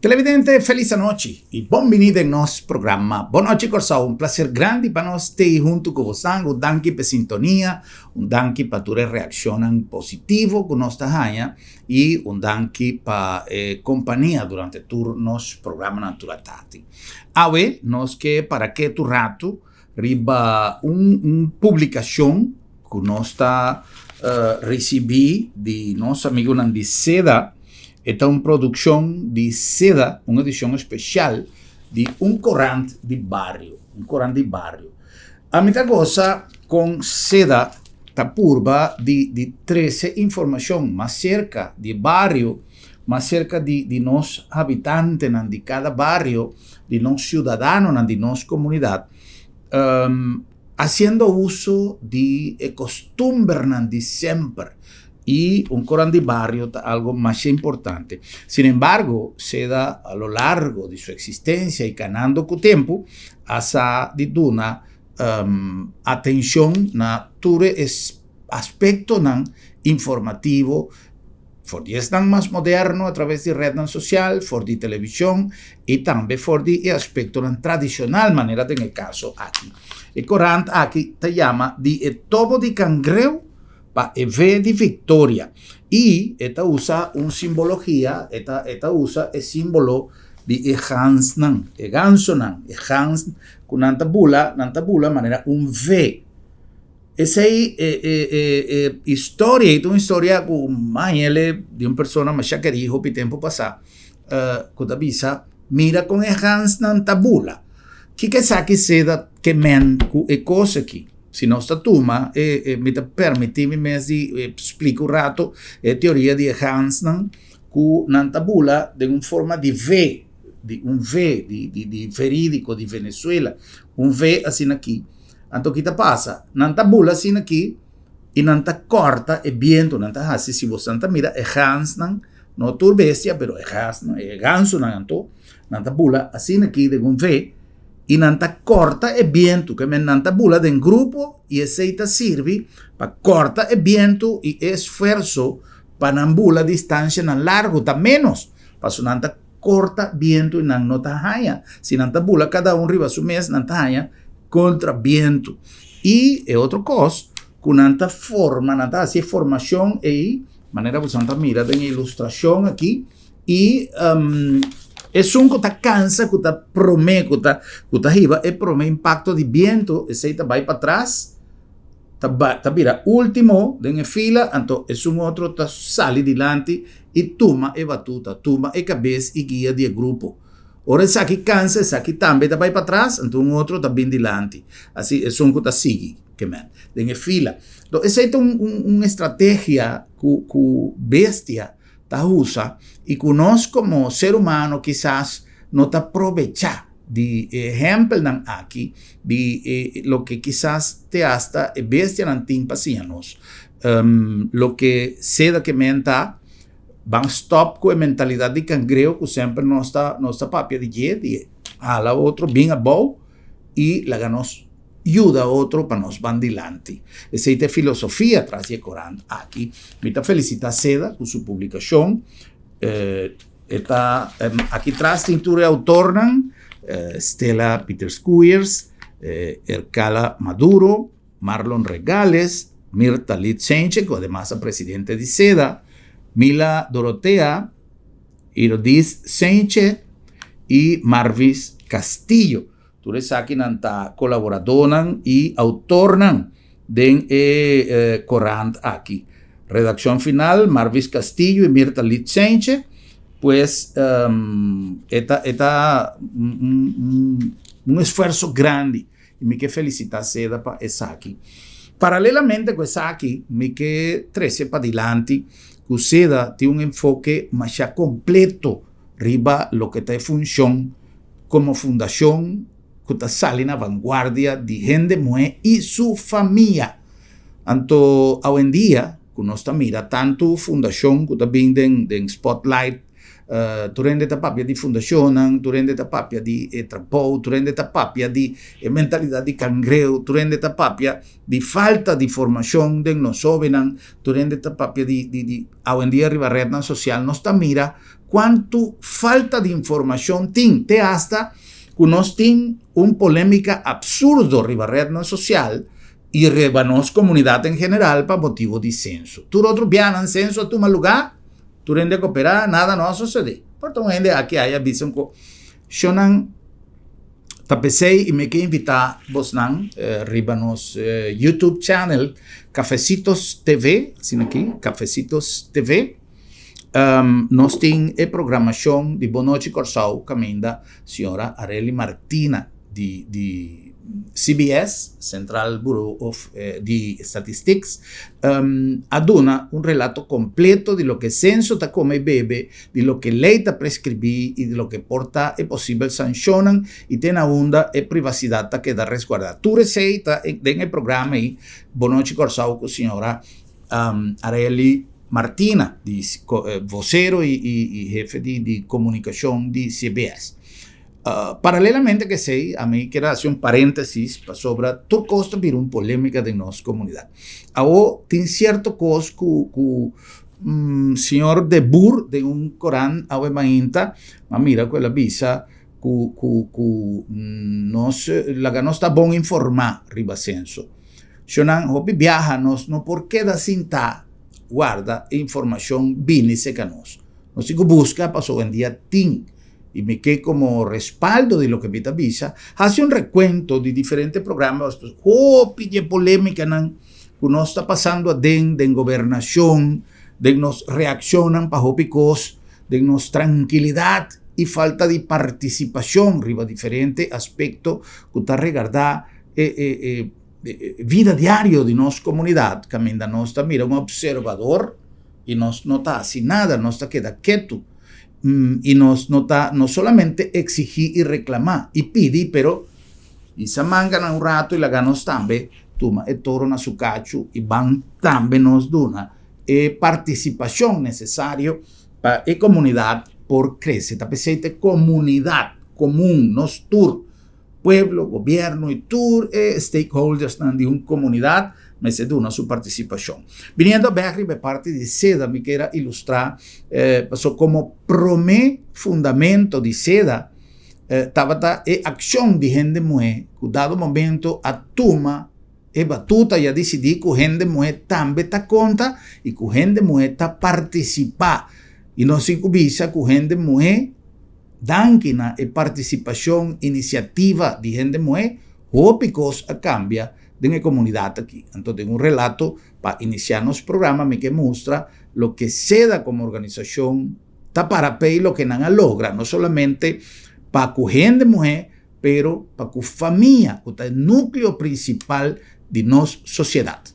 Televidente, felis anochi i bon bini den nos programa Bon Nochi Kòrsou. Un plaser grandi pa nos tei huntu ku bosan. Un danki pa e sintonia, un danki pa tur e reakshonnan positivo ku nos ta haña i un danki pa e kompania durante tur nos programanan tur atardi. Awe nos ke para ketu ratu riba un publikashon ku nos ta risibí di nos amigunan di seda. E ta un produkshon di seda, un edishon espesial di un korant di bario, un korant di bario. Ami ta gosa kon seda ta purba di di trese informashon mas serka di e bario, mas serka di di nos habitantenan di kada bario, di nos siudadanonan di nos komunidat, hasiendo uso di e kostumbernan di semper i un koran di bario ta algo masha importante. Sin embargo, seda a lo largo di su eksistensia i kanando ku tempu a sa di duna atenshon na tur e aspektonan informativo For di esnan mas moderno a traves di rednan sosial, for di televishon i tambe for di e aspektonan tradishonal manera den e kaso aki. E korant aki ta yama di e tobo di kangreu pa e ve di viktoria i e ta usa un simbologia, e ta e ta usa e simbolo di e gansnan, e gansonan, e gans ku nan ta bula, nan ta bula manera un ve. Esei e e e e historia ei ta un historia ku mañele di un persona masha kerí hopi tempu pasá ku ta bisa mira kon e gansnan ta bula. Kiko esaki seda ke men ku e kos aki? Si nos ta tuma e e mi ta permití mi mes di splika un rato e teoria di e gansnan ku nan ta bula den un forma di V, di un V di di di verídiko di Venezuela, un V asina aki. Anto ki ta pasa? Nan ta bula asina aki i nan ta kòrta e bientu, nan ta hasi si boso nan ta mira e gansnan, no tur bestia pero e gasnan, e gansonan anto, nan ta bula asina aki den un ve i nan ta kòrta e bientu, ke men nan ta bula den grupo i esei ta sirbi pa kòrta e bientu i e esfuerso pa nan bula distanshanan largu ta ménos, pasobra nan ta Corta bientu i nan no ta haña. Si nan ta bula cada un riba su mes, nan ta haña contra bientu. I e otro cos, cu nan ta forma, nan ta haci e formacion ei, manera cu nan ta mira den e ilustracion aki, i esun cu ta cansa, cu ta prome, cu ta, cu ta hiba e prome impacto di bientu, esei ta bai patras, ta ba ta bira ultimo den e fila, anto esun otro ta sali dilanti i tuma e batuta, tuma e kabes i guia di e grupo. Ora esaki kansa, esaki tambe ta bai patras, anto un otro ta bin dilanti. Asi esun ku ta sigui, ke men, den e fila. Anto esei ta un un un estrategia ku ku bestia ta usa i ku nos komo ser humano kisas no ta probechá di e ehèmpelnan aki di e loke kisas te asta e bestianan tin pa siña nos. Loke seda ke men ta ban stòp ku e mentalidat di kangreu ku semper nos ta nos ta papia di dje di hala otro bin abou i laga nos yuda otro pa nos ban dilanti. Esei ta e filosofia tras di e korant aki. Mi ta felisitá Seda ku su publikashon. E ta aki tras tin tur e autornan, Stella Pietersz Koeiers, Ercala Maduro, Marlon Regales, Mirta Litsenche, ku ademas ta presidente di seda, Mila Dorotea, Irodis Senche i Marvis Castillo. Tur esakinan ta kolaboradónan i outornan den e korant aki. Redakshon final, Marvis Castillo i Mirta Litsenche. Pues e ta e ta un esfuerso grandi i mi ke felisitá Seda pa esaki. Paralelamente ku esaki mi ke trese padilanti ku Seda tin un enfoke masha kompleto riba loke ta e funshon komo fundashon ku ta sali na vanguardia di hende muhé i su famia. Anto awendia ku nos ta mira tantu fundashon ku ta bin den den spotlight, tur hende ta papia di fundashonnan, tur hende ta papia di e trabou, tur hende ta papia di e mentalidat di kangreu, tur hende ta papia di falta di formashon den nos hóbennan, tur hende ta papia di di di awendia riba retnan sosial nos ta mira. Kuantu falta di informashon tin, te asta ku nos tin un polémika absurdo riba retnan sosial i riba nos komunidat en general pa motibu di senso. Tur otro bianan senso a tuma lugá, tur hende a koperá, nada no a sosodé. Por ta un hende aki aya bisa ku shonnan ta p'esei i mi ke invitá bosnan riba nos YouTube channel Cafecitos TV, asina aki, Cafecitos TV. Nos tin e programashon di Bon Nochi Kòrsou kaminda señora Arely Martina di di CBS, Central Bureau of di Statistics, a duna un relato kompleto di loke senso ta kome i bebe, di loke lei ta preskribí i di loke por ta e posibel sanshonnan i te na unda e privasidat ta keda resguardá. Tur esei ta den e programa ei Bon Nochi Kòrsou ku señora Arely Martina, di vocero y hefe di comunicacion di CBS. Paralelamente cu esey, ami kier haci un parentesis pasobra tur cos ta bira un polemica den nos comunidad. Awo tin cierto cos cu cu señor De Boer den un corant awe mainta a mira cu el a bisa cu cu cu nos laga nos ta bon informa riba censo. Shonnan, hopi biaha nos no por keda sintá warda e informashon bini serka nos. Nos tin ku buska pasobra oyendia tin, i mi ke komo respaldo di loke mi ta bisa, hasi un rekuento di diferente programa pasobra hopi di e polémikanan ku nos ta pasando aden den gobernashon, den nos reakshonnan pa hopi kos, den nos trankilidat i falta di partisipashon riba diferente aspekto ku ta regardá e vida diario di nos komunidat kaminda nos ta mira un observador i nos no ta hasi nada, nos ta keda ketu i nos no ta no solamente eksigí i reklamá i pidi pero hisa manganan un ratu i laga nos tambe tuma e toro na su kachu i ban tambe nos duna e partisipashon nesesario pa e komunidat por krese. Ta p'esei ta e komunidat komun nos tur. Pueblo, gobierno y tur e stakeholdersnan di un comunidad mester duna su participacion. Biniendo bek riba e parti di seda mi kier a ilustra paso como prome fundamento di seda tabata e accion di hende muhe cu dado momento a tuma e batuta y a dicidi cu hende muhe tambe ta conta y cu hende muhe ta participa y nos tin cu bisa cu hende muhe Danki na e partisipashon, inisiativa di hende muhé, hopi kos a kambia den e komunidat aki. Anto den un relato pa inisiá nos programa mi ke mustra loke seda komo organisashon ta para p'e i loke nan a logra, no solamente pa ku hende muhé, pero pa ku famia ku ta e núkleo prinsipal di nos sosiedat.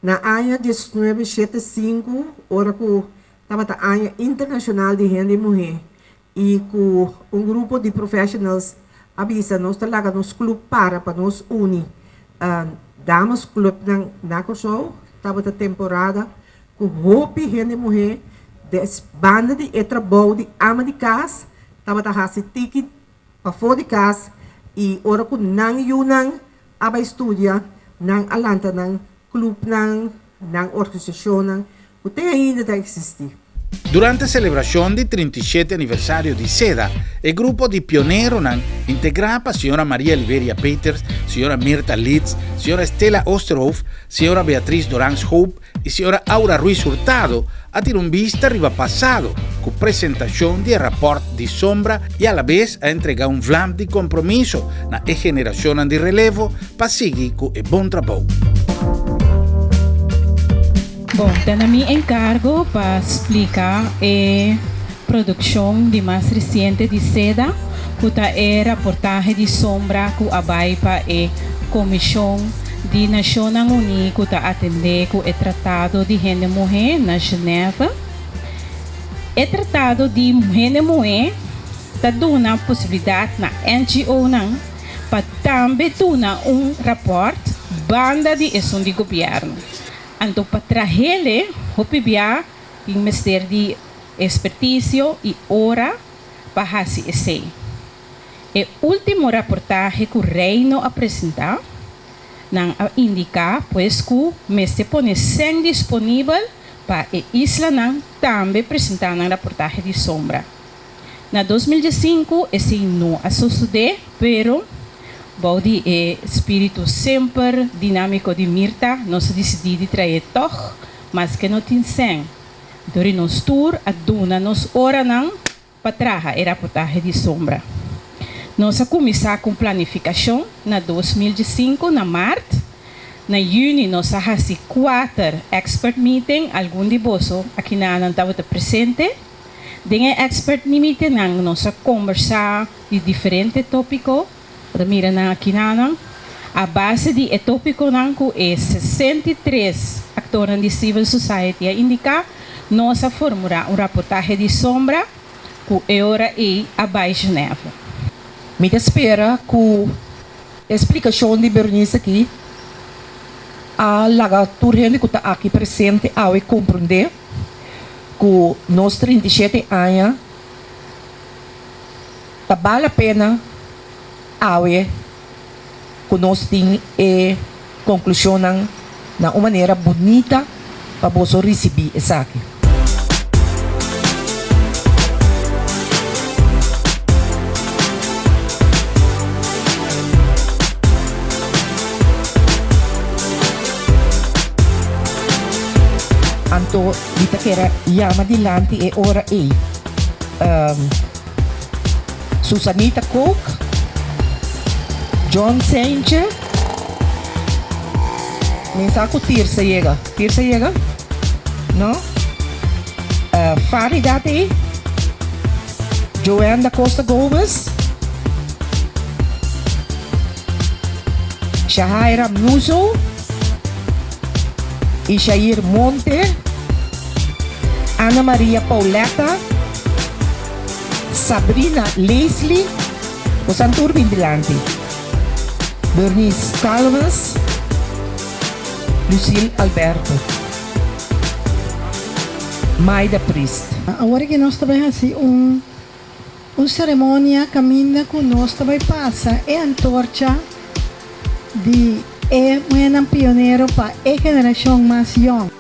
Na aña diesnuebe shete sinku, ora ku tabata aña internashonal di hende muhé i ku un grupo di professionals a bisa nos ta laga nos club para pa nos uni damas clubnan na Kòrsou, tabata temporada ku hopi hende muhé des banda di e trabou di ama di kas tabata hasi tiki pafó di kas i ora ku nan yunan a bai studia, nan a lanta nan clubnan, nan organisacionnan cu te ainda ta existi. Durante selebrashon di 37 aniversario di seda, e grupo di pioneronan, integrá pa señora Maria Liberia Peters, señora Mirta Litz, señora Estela Oosterhof, señora Beatriz Dorans Hope i señora Aura Ruiz Hurtado, a tira un bista riba pasado ku presentashon di e rapòrt di sombra i alabes a entregá un vlam di kompromiso na e generashonnan di relevo pa sigui ku e bon trabou. Bon, ta na mi enkargo pa splika e produkshon di mas resiente di seda, ku ta e raportahe di sombra ku a bai pa e Komishon di Nashonnan Uní ku ta atendé ku e Tratado di Hende Muhé na Genève. E Tratado di Hende Muhé ta duna posibilidat na NGOnan pa tambe duna un rapòrt banda di esun di gobièrnu. Anto pa trah'ele hopi bia tin mester di ekspertisio i ora pa hasi esei. E último raportahe ku Reino a presentá. Nan a indiká pues ku mester pone sèn disponibel pa e islanan tambe presentá nan raportahe di sombra. Na 2015 esei no a sosodé, pero bou di e spiritu semper dinámiko di Mirta nos a disidí di traé tòg, maske no tin sèn. Dor di nos tur a duna nos oranan pa traha e raportahe di sombra. Nos a kuminsá ku planifikashon na 2015 na mart. Na yüni nos a hasi kuater expert meeting, algun di boso akinanan tabata presente. Den e expert meetingnan nos a kombersá di diferente tópiko, bo ta mira nan akinanan. A base di e tópikonan ku e 63 aktornan di civil society a indiká, nos a formulá un raportahe di sombra ku e ora ei a bai Genève. Mi ta spera ku e splikashon di Bernice aki a laga tur hende ku ta aki presente awe komprondé ku nos 37 aña ta bal la pena awe ku nos tin e konklushonnan na un manera bunita pa boso risibí esaki. Anto mi ta kere yama dilanti e ora ei Susanita Kook, John Seintje, mi sa ku Tirsa yega, Tirsa yega? No? Farida ta ei, Joanne da Costa Gomez, Shahaira Muzo, Ishair Monte, Ana Maria Pauletta, Sabrina Leslie, bosan tur bin dilanti, Bernice Calmes, Lucille Alberto, Maida Priest. Awor ki nos ta bai hasi un un seremonia kaminda ku nos ta bai pasa e antorcha di e muhénan pionero pa e generashon mas yòn.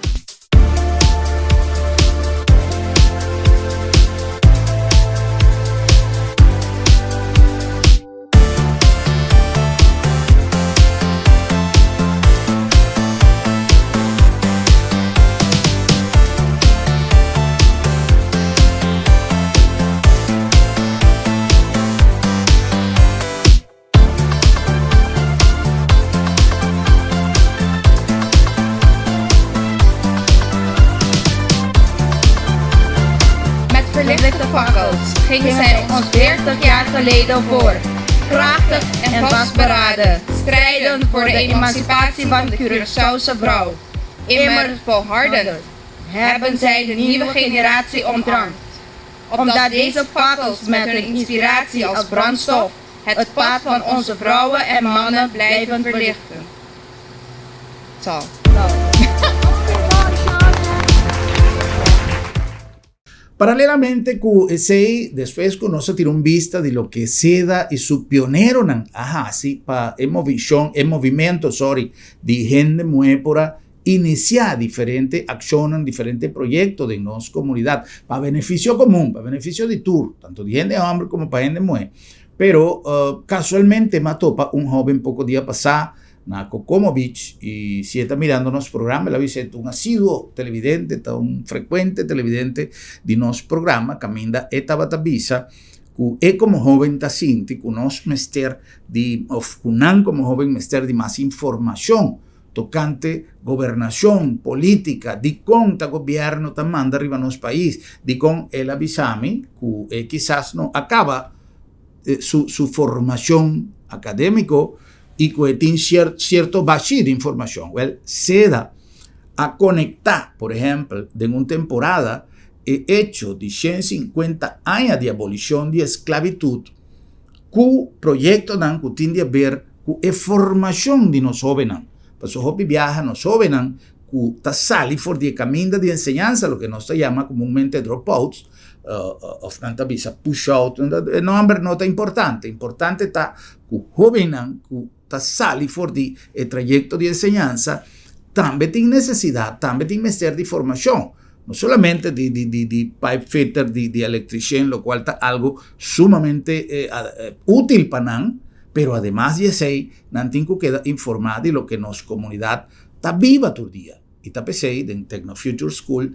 Met verlichte fakkels gingen zij ons 40 jaar geleden voor. Krachtig en vastberaden, strijden voor de emancipatie van de Curaçaose vrouw. Immer volhardend hebben zij de nieuwe generatie omarmd. Omdat deze fakkels met hun inspiratie als brandstof het pad van onze vrouwen en mannen blijven verlichten. Zal. Paralelamente ku esei, despues ku nos a tira un bista di loke Seda i su pioneronan a hasi pa e movishon, e movimento, sorry, di hende muhé por a inisiá diferente akshonnan, diferente proyekto den nos komunidat pa benefisio komun, pa benefisio di tur, tantu di hende hòmber komo pa hende muhé. Pero kasualmente mi a topa un hóben poko dia pasá na Kokomo Beach y si e ta mirando nos programa el a bisa e ta un asiduo televidente, ta un frecuente televidente di nos programa caminda e tabata bisa cu e como hoben ta sinti cu nos mester di of cu nan como hoben mester di mas informacion tocante gobernacion, politica, dicon ta gobierno ta manda riba nos pais, dicon el a bisa mi cu e kisas no a caba su su formacion academico y cu e tin cierto bashi di informacion. Wel, seda a conecta, por ehempel, den un temporada e hecho di 150 aña di abolicion di esclavitud cu proyectonan cu tin di haber cu e formacion di nos hobennan. Pasobra hopi biaha nos hobennan cu ta sali for di e caminda di enseñansa, loke nos ta yama comunmente dropouts, of nan ta bisa push out, e nomber no ta importante, importante ta cu hobennan cu. ta sali for di e trayekto di enseñansa tambe tin nesesidat, tambe tin mester di formashon. No solamente di di di di pipe fitter, di di electricien, locual ta algo sumamente útil pa nan, pero ademas di esey nan tin cu keda informa di loke nos comunidad ta biba tur dia. Y ta p'esey den Techno Future School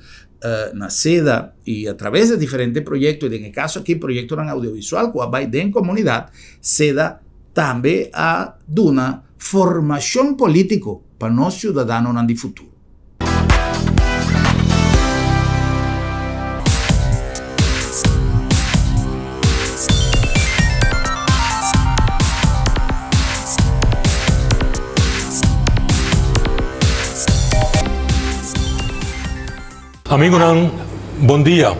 na seda y a traves di diferente proyecto, y den e caso aki proyectonan audiovisual cu a bay den comunidad, seda tambe a duna formacion politico pa nos ciudadanonan di futuro. Amigonan, bon dia.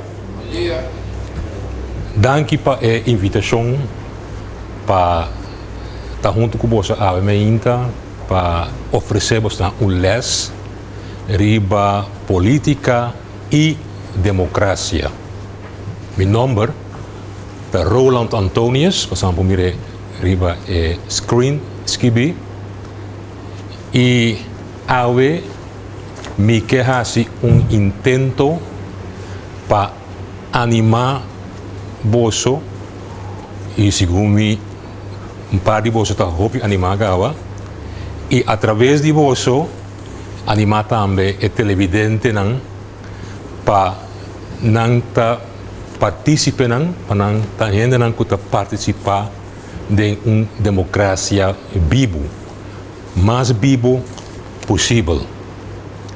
Danki pa e invitashon pa ta huntu ku boso awe meinta pa ofresé bosnan un lès riba polítika i demokrasia. Mi nòmber ta Roland Antonius, pasobra por mir'é riba e screen skibí, i awe mi ke hasi un intento pa animá boso, i segun mi un par di boso ta hopi animá kaba, i atraves di boso animá tambe e televidentenan pa nan ta partísipenan, pa nan ta hendenan ku ta partisipá den un demokrasia bibu, mas bibu posibel.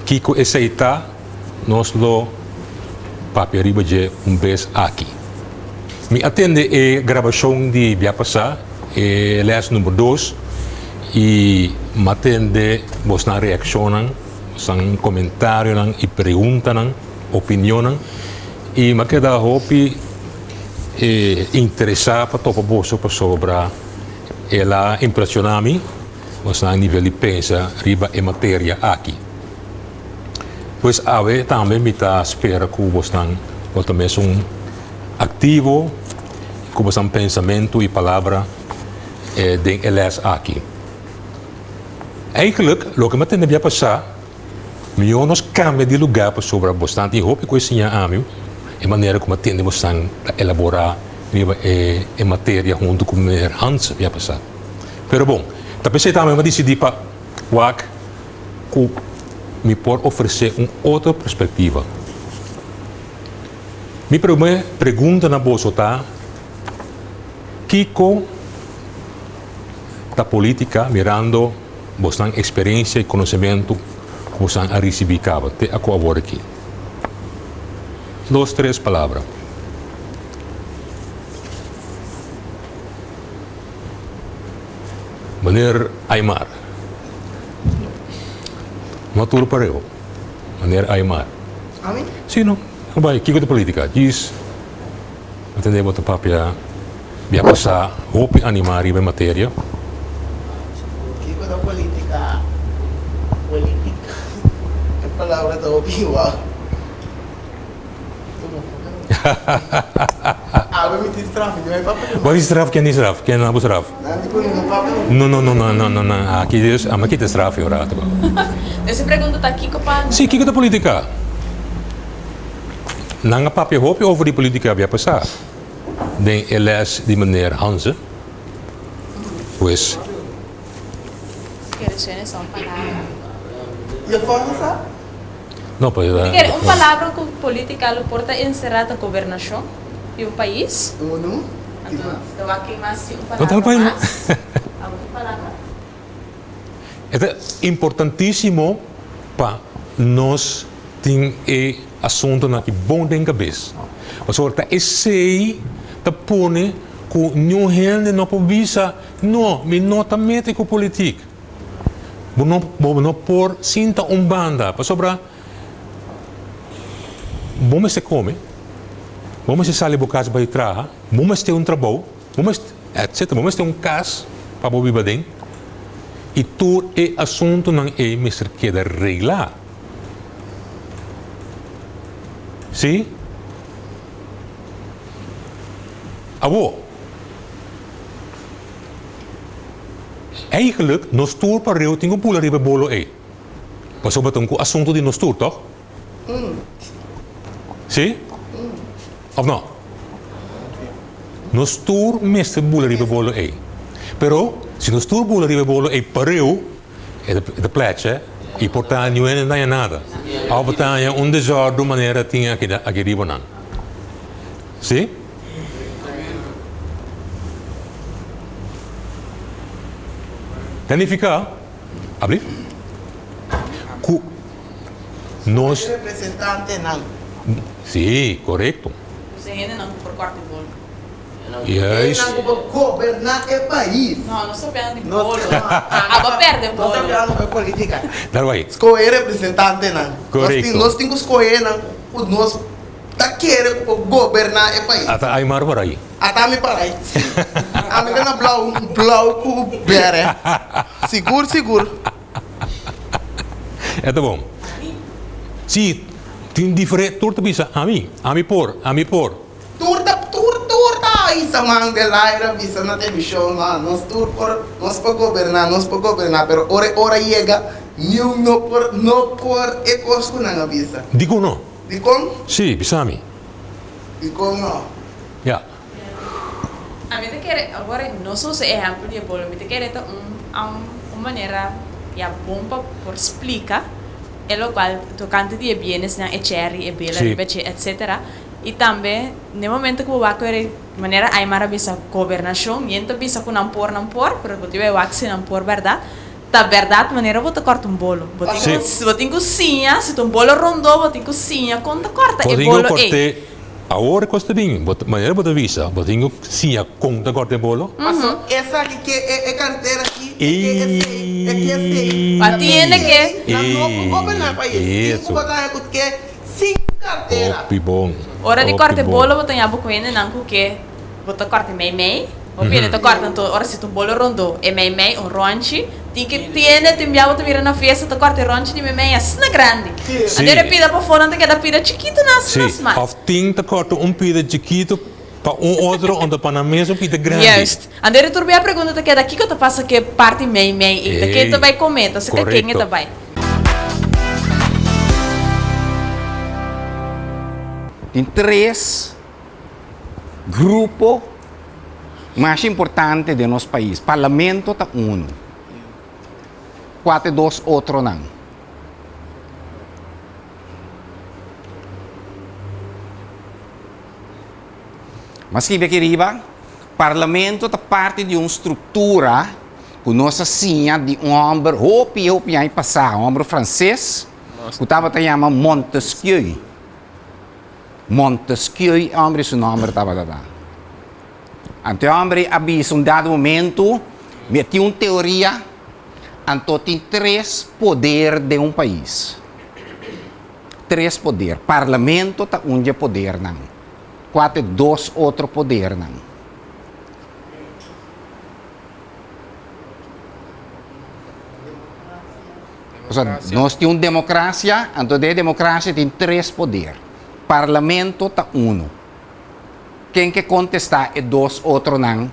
Kiko esei ta, nos lo papia riba dje un bes aki. Mi a tende e grabashon di bia pasá, e lès number dos, i m'a tende bosnan reakshonnan, bosnan komentarionan i preguntanan, opinionnan, i m'a keda hopi interesá pa topa boso pasobra el a impreshoná mi bosnan nivel di pensa riba e materia aki. Pues awe tambe mi ta spera ku bosnan lo ta mesun aktivo ku bosnan pensamentu i palabra den e lès aki. Eigenlijk loke mi a tende bia pasá, mihó nos kambia di lugá pasobra bosnan tin hopi ku e siña ami e manera ku mi a tende bosnan ta elaborá riba e materia huntu ku meneer Hans bia pasá. Pero bon, ta p'esei tambe mi a disidí pa wak ku mi por ofresé un otro perspektiva. Mi promé pregunta na boso ta, Kiko ta polítika mirando bosnan eksperensia i konosementu ku bosnan a risibí kaba te aku awor aki? Dos, tres palabra. Meneer Aymar. No tur pareu. Meneer Aymar. Ami? Si no. No bai. Kiko ta politica? Djis a tende bo ta papia bia pasa hopi anima riba e materia. Kiko ta politica? Politica. E palabra ta hopi igual. Bo di straf? Ken di straf? Ken a bo straf? No no no no no no aki dus a mi kita straf un rato. Dus e pregunta ta kiko pa. Si kiko ta politica? Nan a papia hopi over di politica bia pasa den e les di meneer Hanze. Pues. No, pues. Mi kere un palabra ku politica lo por ta enserá ta gobernashon di un pais. Anto ta wak ken mas tin un palabra mas. Abo tin palabra? E ta importantísimo pa nos tin e asuntunan aki bon den kabes. Pasobra ta esei ta pone ku niun hende no por bisa, No, mi no ta mete ku politik. Bo no bo no por sinta un banda pasobra bo mester come, bo mester sali bo cas bay traha, bo mester un trabou, bo mester etcetera, bo mester un cas pa bo biba den y tur e asuntonan ey mester keda regla. Si? Awor. Eigenlijk, nos tur pareu tin ku bula riba e bolo ei. Pasobra ta un ku asuntu di nos tur, tòg? Sí? Òf nò? Nos tur mester bula riba e bolo ei. Pero, si nos tur bula riba e bolo ei pareu, e ta plèchè i por ta niun hende no daña nada. Òf por ta haña un desòrdu manera tin aki riba nan. Sí? Ta nifiká, abli, ku nos. Representantenan. Sí, korekto. Nos e hendenan ku por kòrta e bolo. Juist. Hendenan ku por goberná e pais. No, nos ta piano di bolo. Abo a pèrdè bolo. Nos ta piano pa e polítika. Dal bai. Skohe representantenan. Korekto. Nos tin ku skohe nan ku nos. Ta kere ku por goberná e pais. Ata Aymar por ahí. Ata mi por ahí, sí. Ami ta na blou, blou ku bèrè. Sigur, sigur. E ta bon. Sí, tin difere, tur ta bisa ami, ami por, ami por. Tur ta, tur, tur ta hisa man den laira bisa na televishon, no, nos tur por, nos por goberná, nos por goberná, pero ora e ora yega, niun no por, no por e kos ku nan a bisa. Dikon no? Dikon? Sí, bisa mi. Dikon no? Ya. Ami ta kere, awor nos usa e ehèmpel di e bolo, mi ta kere ta un un manera ya bon pa por splika e lokual tokante di e bienesnan, e cherry, e bela riba dje, etsetera. I tambe n'e momento ku bo wak wera manera Aymar a bisa gobernashon, yen ta bisa ku nan por, nan por, pero bo tin bai wak si nan por bèrdat. Ta bèrdat manera bo ta kòrta un bolo. Bo tin ku bo tin ku siña, si ta un bolo rondó bo tin ku siña kon ta kòrta e Bo tin ku bolo ei. kòrt'é awor kos ta bin, bo manera bo ta bisa, bo tin ku siña kon ta kòrta e bolo. Paso esaki ke e e kartera aki, e ke esei, e ke esei. Pa tin hende ke. Nan no por goberná pais. Tin ku bo ta haña ku ke sin kartera. Hopi bon. Ora di Hopi kòrta e bon. bolo bo ta ña bo ku hendenan ku ke Bo ta kòrta mei mei. Hopi hende ta kòrta anto ora si ta un bolo rondó e mei mei, un rònchi, tin ke tiende tin bia bo ta mira na fiesta ta kòrta e rònchi di mei mei asina grandi. Anto e pida pafó nan ta keda pida chikitu nan asina smal. Sí, òf tin ta kòrta un pida chikitu pa un otro anto pa nan mes un pida grandi. Juist. Anto e tur bia pregunta ta keda kiko ta pasa ku e parti mei mei ei? Ta ken ta bai kome? Ta seka ken e ta bai? Tin tres Grupo mas importante den nos pais. Parlamento ta uno. Kua ta e dos otronan? M'a skibi aki riba, Parlamento ta parti di un struktura ku nos a siña di un hòmber hopi hopi aña pasá, un hòmber franses ku tabata yama Montesquieu. Montesquieu e hombre su nomber tabata ta. Anto e hombre a bisa un dado momento, mi a tin un teoria, anto tin tres poder den un pais. Tres poder. Parlamento ta un dje podernan. Kua ta e dos otro podernan? Pasobra nos tin un demokrasia, anto den e demokrasia tin tres poder. Parlamento ta unu. Ken ke kontestá e dos otronan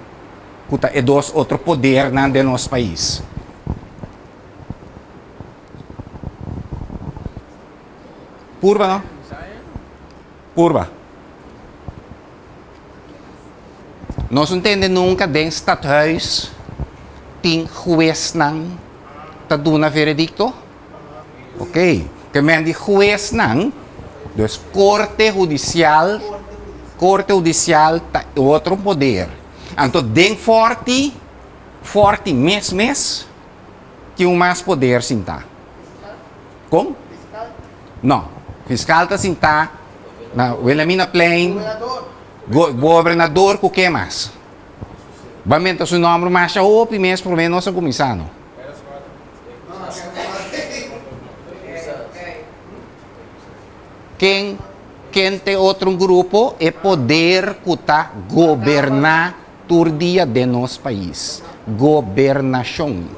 ku ta e dos otro podernan den nos pais? Purba no? Purba. Nos no tende nunka den stadhuis tin huesnan ta duna veredikto? Ok, ke men di huesnan, dus korte hudisial, korte hudisial ta otro poder. Anto den fòrti, fòrti mes mes, tin un mas poder sintá. Kon? No, fiskal ta sintá na Wilhelminaplein, gobernador ku ke mas? Ba menta su nòmber masha hopi mes promé nos a kuminsá no. Ken ken ta e otro grupo? E poder ku ta goberná tur dia den nos pais. Gobernashon.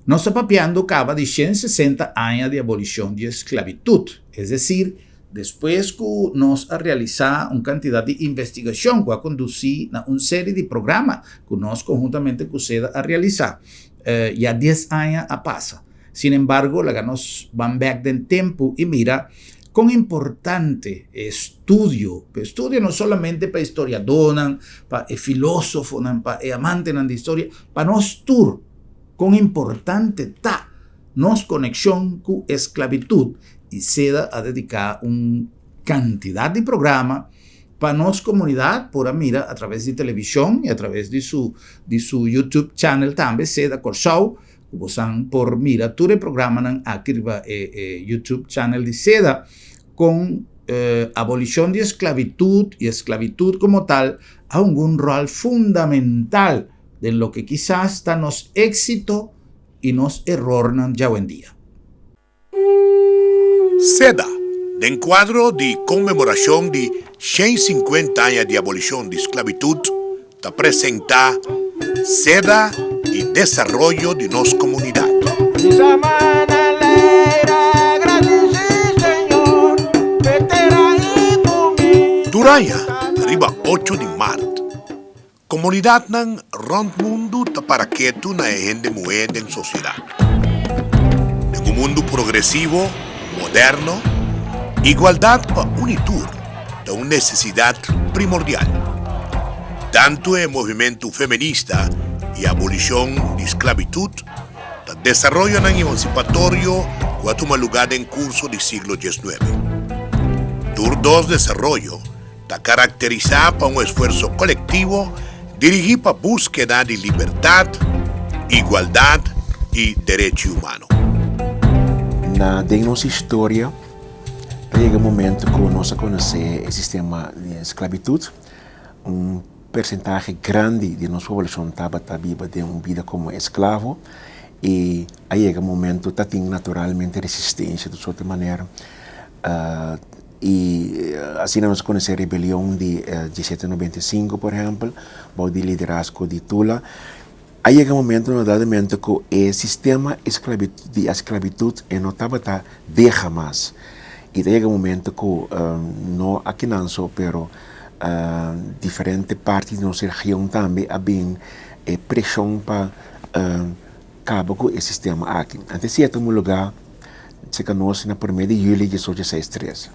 Nos ta papiando kaba di 160 aña di abolishon di esklabitut, es desir, Despues ku nos a realisá un kantidat di investigashon ku a kondusí na un seri di programa ku nos konhuntamente ku seda a realisá, ya dies aña a pasa. Sin embargo, laga nos ban bèk den tempu i mira kon importante e estudio, e estudio no solamente pa historiadónan, pa e filósofonan, pa e amantenan di historia, pa nos tur, kon importante ta nos konekshon ku esklabitut i seda a dediká un kantidat di programa pa nos komunidat por a mira atraves di televishon i atraves di su di su YouTube channel tambe, Seda Kòrsou. Ku bosan por mira tur e programanan aki riba e e YouTube channel di Seda kon abolishon di esklabitut i esklabitut komo tal a hunga un ròl fundamental den loke kisas ta nos éksito i nos erornan djawendia. Seda, den kuadro di konmemorashon di 150 aña di abolishon di sklabitut, ta presentá Seda i desaroyo di nos komunidat. Tur aña riba ocho di mart, Komunidatnan rònt mundu ta para ketu na e hende muhé den sosiedat. Den un mundu progresivo, moderno, igualdat pa un i tur ta un nesesidat primordial. Tantu e movimentu feminista i abolishon di sklabitut ta desaroyonan emansipatorio ku a tuma lugá den kurso di siglo diesnuebe. Tur dos desaroyo Ta karakterisá pa un esfuerso kolektivo dirigí pa búskeda di libertat, igualdat i derechi humano. Na den nos historia ta yega e momento ku nos a konosé e sistema di esklabitut. Un persentahe grandi di nos poblashon tabata biba den un bida komo esklavo i a yega e momento ta tin naturalmente resistensia di un sierto manera. I asina nos konosé rebelion di diesete nobenta i sinku, por ehèmpel, bou di liderazgo di Tula. A yega un momento notadamente ku e sistema di esklabitut e no tabata deha mas. I ta yega un momento ku no akinan so, pero diferente parti di nos region tambe a bin e preshon pa kaba ku e sistema aki. Antes si e tuma lugá Cerca nos na prome di juli diesocho seis tres.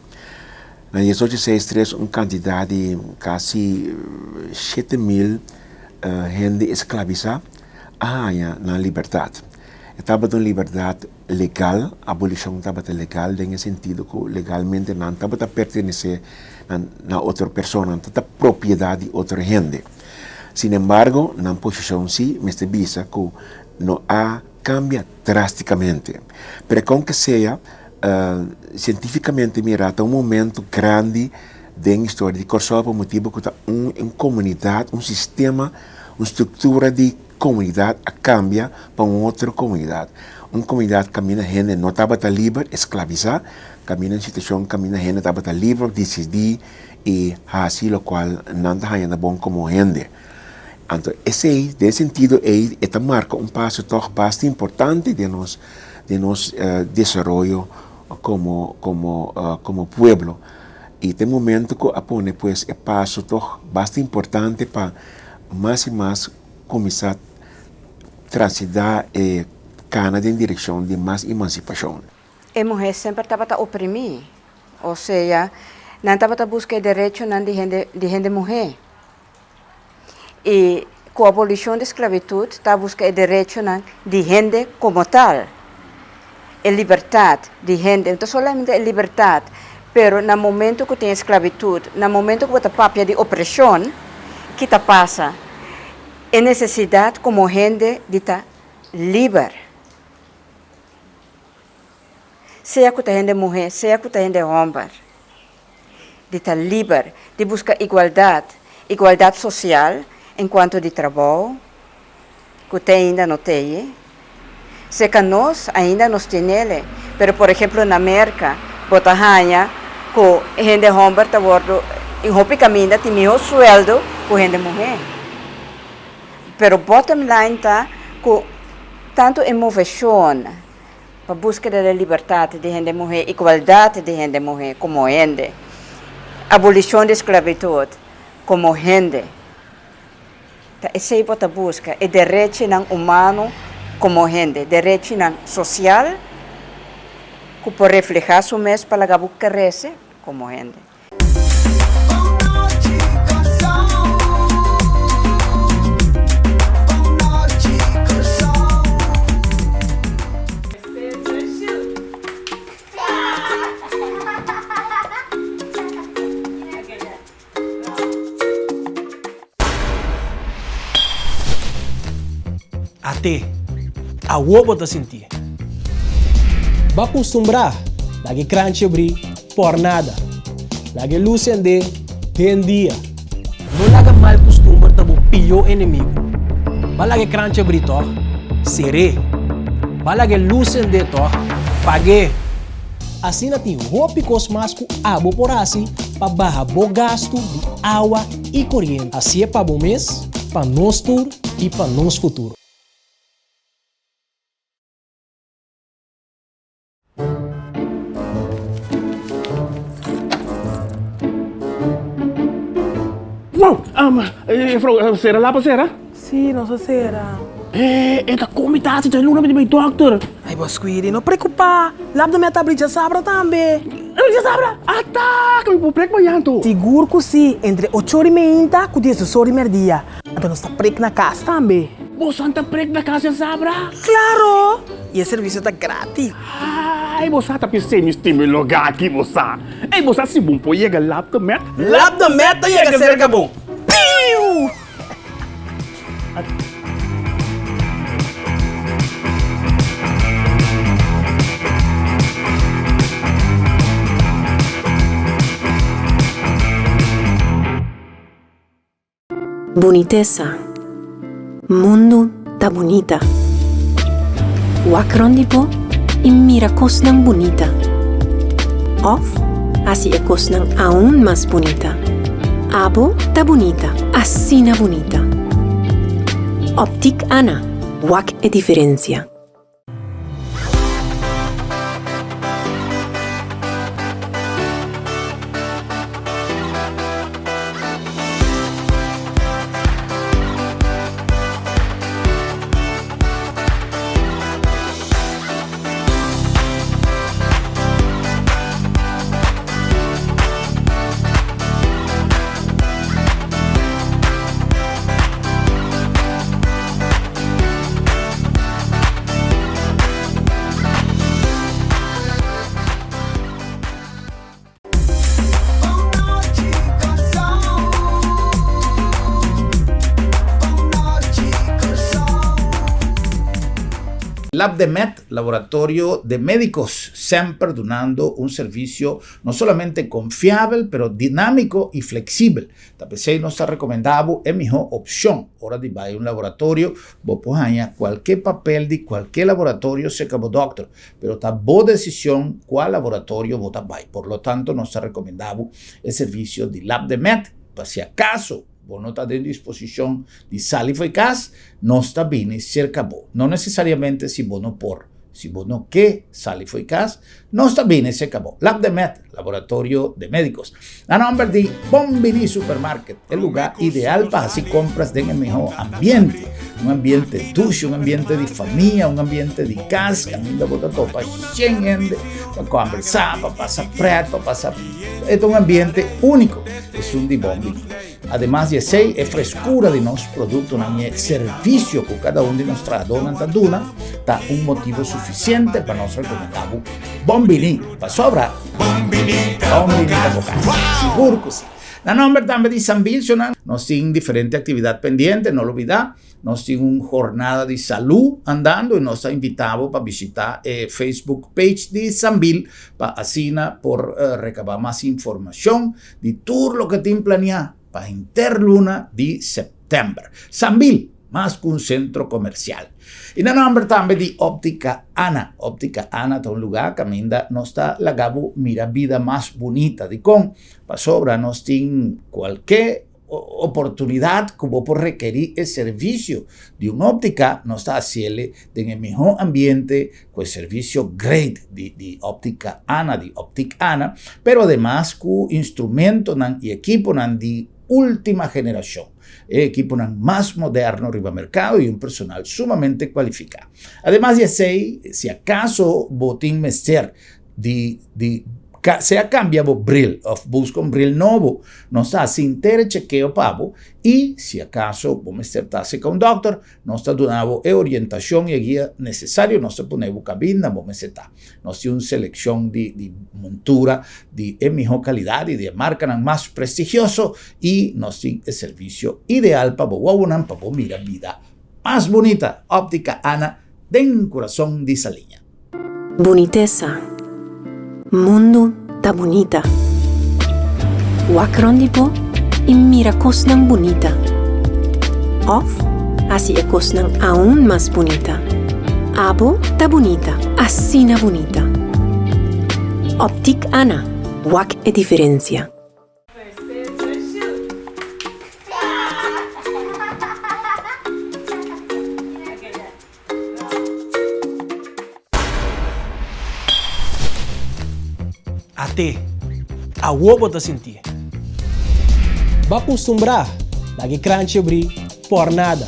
Na diesocho seis tres un cantidad di casi 7000 hende esclavisa a haña nan libertad. E tabata un libertad legal, abolicion tabata legal den e sentido cu legalmente nan tabata pertenece na otro persona, nan tabata propiedad di otro hende. Sin embargo, nan posicion si mester bisa cu no a cambia drásticamente. Pero con que sea, científicamente mira ta un momento grandi den historia di Kòrsou pa motibu ku ta un un komunidat, un sistema, un struktura di komunidat a kambia pa un otro komunidat. Un komunidat kaminda hende no tabata liber, esklavisá, kaminda un situashon kaminda hende tabata liber pa disidí i hasi lokual nan ta haña na bon komo hende. Anto esei, den e sentido ei, e ta marka un paso tòg basta importante den nos den nos desaroyo komo komo komo pueblo. I ta e momento ku a pone pues e paso tòg basta importante pa mas i mas kuminsá transidá e kana den direkshon di mas emansipashon. E muhé semper tabata oprimí, osea, nan tabata buska e derechonan di hende di hende muhé. I ku abolishon di sklabitut ta buska e derechonan di hende komo tal, e libertat di hende, no ta solamente e libertat, pero na momento ku tin e sklabitut, na momento ku bo ta papia di opreshon, ki ta pasa? E nesesidat komo hende di ta liber. Sea ku ta hende muhé, sea ku ta hende hòmber. Di ta liber, di buska igualdat, igualdat sosial en kuanto di trabou, ku te ainda no tei. Seka nos ainda nos tinele, pero por ehemplo na Merka bo ta haña ku hende hòmber ta wòrdu en hopi kaminda tin mihó suèldo ku hende muhé. Pero bottom line ta ku tantu e moveshon. Pa búskeda di libertat di hende muhé, igualdat di hende muhé komo hende, abolishon di sklabitut komo hende. Ta esei bo ta buska, e derechinan humano komo hende, derechinan sosial ku por reflehá su mes pa laga bo krese komo hende. At'é, awor bo ta sintié. Bo a kustumbrá laga e kranchi abrí por nada. Laga e lus sendé den dia. No laga mal kustumber ta bo pió enemigu. Bo a laga e kranchi abrí tòg? Ser'é. Bo a laga e lus sendé tòg? Pag'é. Asina tin hopi kos mas ku abo por hasi pa baha bo gastu di awa i koriente. Hasié pa bo mes, pa nos tur i pa nos futuro. Wow! Juffrouw, sera lapa sera? Sí, nos a sera. Eh, e ta komi ta hasi dje luna mi di bai dòkter. Ai, bo Squidi, no preokupá. Lap de meta abri djasabra tambe. Abri djasabra? Ata! Ku mi por prek mañan anto? Sigur ku sí, entre ocho ora i meinta ku diesdos ora i mèrdia. Anto nos ta prek na kas tambe. Boso ta prek na kas djasabra? Klaro! I e servisio ta gratis. Ai, bo sa ta p'esei mi stima e lugá aki, bo sa. Ei, bo sa si bon por yega Lap de Met? Lap de Met ta yega serka bo. Piu! Bunitesa. Mundu ta bunita. Wak rond di bo i mira kosnan bunita. Òf hasi e kosnan aun mas bunita. Abo ta bunita, asina bunita. Optik Ana, wak e diferensia. LabdeMed, Laboratorio de Médicos, semper dunando un servicio no solamente confiabel, pero dinámico y flexibel. Ta p'esei nos ta recomenda bo e miho opcion ora di bay un laboratorio. Bo por haña cualke papel di cualke laboratorio cerca bo dokter, pero ta bo decision cua laboratorio bo ta bay. Por lo tanto nos ta recomenda bo e servicio di LabdeMed pa si acaso bo no ta den disposicion di sali fo'i cas, nos ta bini cerca bo. No necesariamente si bo no por. Si bo no ke sali fo'i kas, nos ta bini serka bo. LabdeMed, Laboratorio de Médicos. Na nòmber di Bon Bini Supermarket, e lugá ideal pa hasi kompras den e mihó ambiente. Un ambiente dushi, un ambiente di famia, un ambiente di kas kaminda bo ta topa shen hende pa kòmbersá, pa pasa prèt, pa pasa. E ta un ambiente úniko, esun di Bon Bini. Ademas di esei, e freskura di nos produktonan i e servisio ku kada un di nos trahadónan ta duna ta un motibu sufisiente pa nos rekomendá bo Bon Biní! Pasobra, Bon Biní ta bo kas! Sigur ku si! Na nòmber tambe di Sambilshonan, nos tin diferente aktividat pendiente, no lubidá. Nos tin un jornada di salú andando i nos ta invitá bo pa bishitá e Facebook page di Sambil pa asina por rekabá mas informashon di tur loke tin planiá pa henter luna di sèptèmber. Sambil, mas ku un sentro komersial. I na nòmber tambe di Óptica Ana. Óptica Ana ta un lugá kaminda nos ta laga bo mira bida mas bunita. Dikon? Pasobra nos tin kualke. oportunidat ku bo por rekerí e servisio di un óptika, nos ta hasiel den e mihó ambiente ku e servisio great di di Óptika Ana, di Optik Ana, pero ademas ku instrumentonan i ekiponan di última generashon, e ekiponan mas moderno riba merkado i un personal sumamente kualifiká. Ademas di esei, si akaso bo tin mester di di sea kambia bo bril òf buska un bril nobo, nos ta hasi henter e chekeo pa bo i si akaso bo mester ta seka un dòkter, nos ta duna bo e orientashon i e guia nesesario, nos ta pone bo kabinda bo mester ta. Nos tin un selekshon di di montura di e mihó kalidat i di e markanan mas prestigioso i nos tin e servisio ideal pa bo wowonan pa bo mira bida mas bunita. Óptica Ana den kurason di Saliña. Bunitesa. Mundu ta bunita. Wak rond di bo i mira kosnan bunita. Òf hasi e kosnan aun mas bunita. Abo ta bunita, asina bunita. Optik Ana, wak e diferensia. At'é, awor bo ta sintié. Bo a kustumbrá laga e kranchi abrí por nada.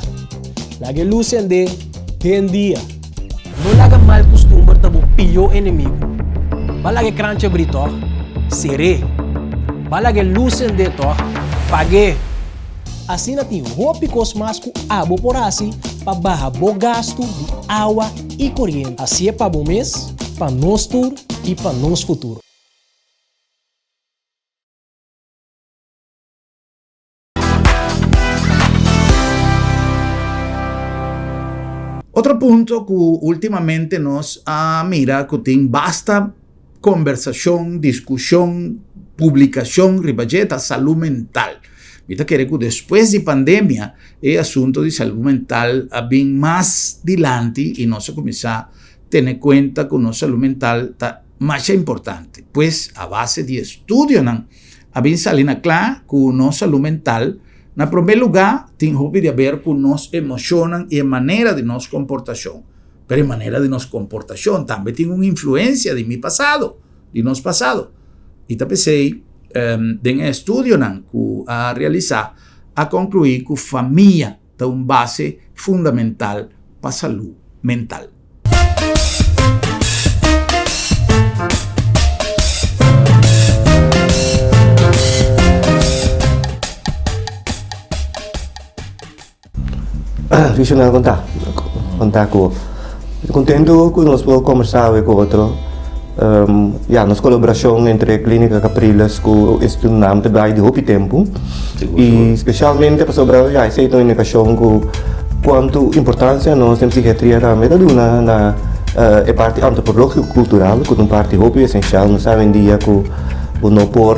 Laga e lus sendé den dia. No laga mal kustumber ta bo pió enemigu. Bo a laga e kranchi abrí tòg? Ser'é. Bo a laga e lus sendé tòg? Pag'é. Asina tin hopi kos mas ku abo por hasi pa baha bo gastu di awa i koriente. Hasié pa bo mes, pa nos tur i pa nos futuro. Otro punto ku ultimamente nos a mira ku tin basta kombersashon, diskushon, publikashon riba dje ta salú mental. Mi ta kere ku despues di pandemia e asunto di salú mental a bin mas dilanti i nos a kuminsá tene kuenta ku nos salú mental ta masha importante. Pues a base di estudionan a bin sali na kla ku nos salú mental na promé lugá tin hopi di aber ku nos emoshonnan i e manera di nos komportashon. Pero e manera di nos komportashon tambe tin un influensia di mi pasado, di nos pasado. I ta p'esei den e estudionan ku a realisá a konkluí ku famia ta un base fundamental pa salú mental. Visional kon ta? Kon ta ku Mi ta kontentu ku nos por kombersá awe ku otro. Ya, nos kolaborashon entre Klínika Capriles ku Instituto Naam ta bai di hopi tempu. I spesialmente pasobra ya esei ta un indikashon ku kuantu importansia nos den psikiatria tambe ta duna na e parti antropológiko kultural ku ta un parti hopi esensial. Nos sa awendia ku bo no por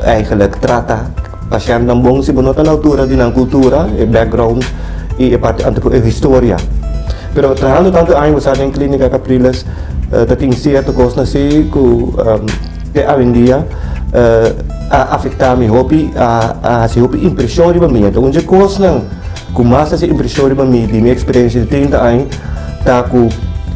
eigenlijk trata Pashèntnan bon si bo no ta na altura di nan kultura, e background i e parti antropo e historia. Pero trahando tantu aña bo sa den Klínika Capriles ta tin sierto kosnan si ku te awendia a afektá mi hopi, a hasi hopi impreshon riba mi. Anto un dje kosnan ku mas a hasi impreshon riba mi di mi eksperensia di trinta aña ta ku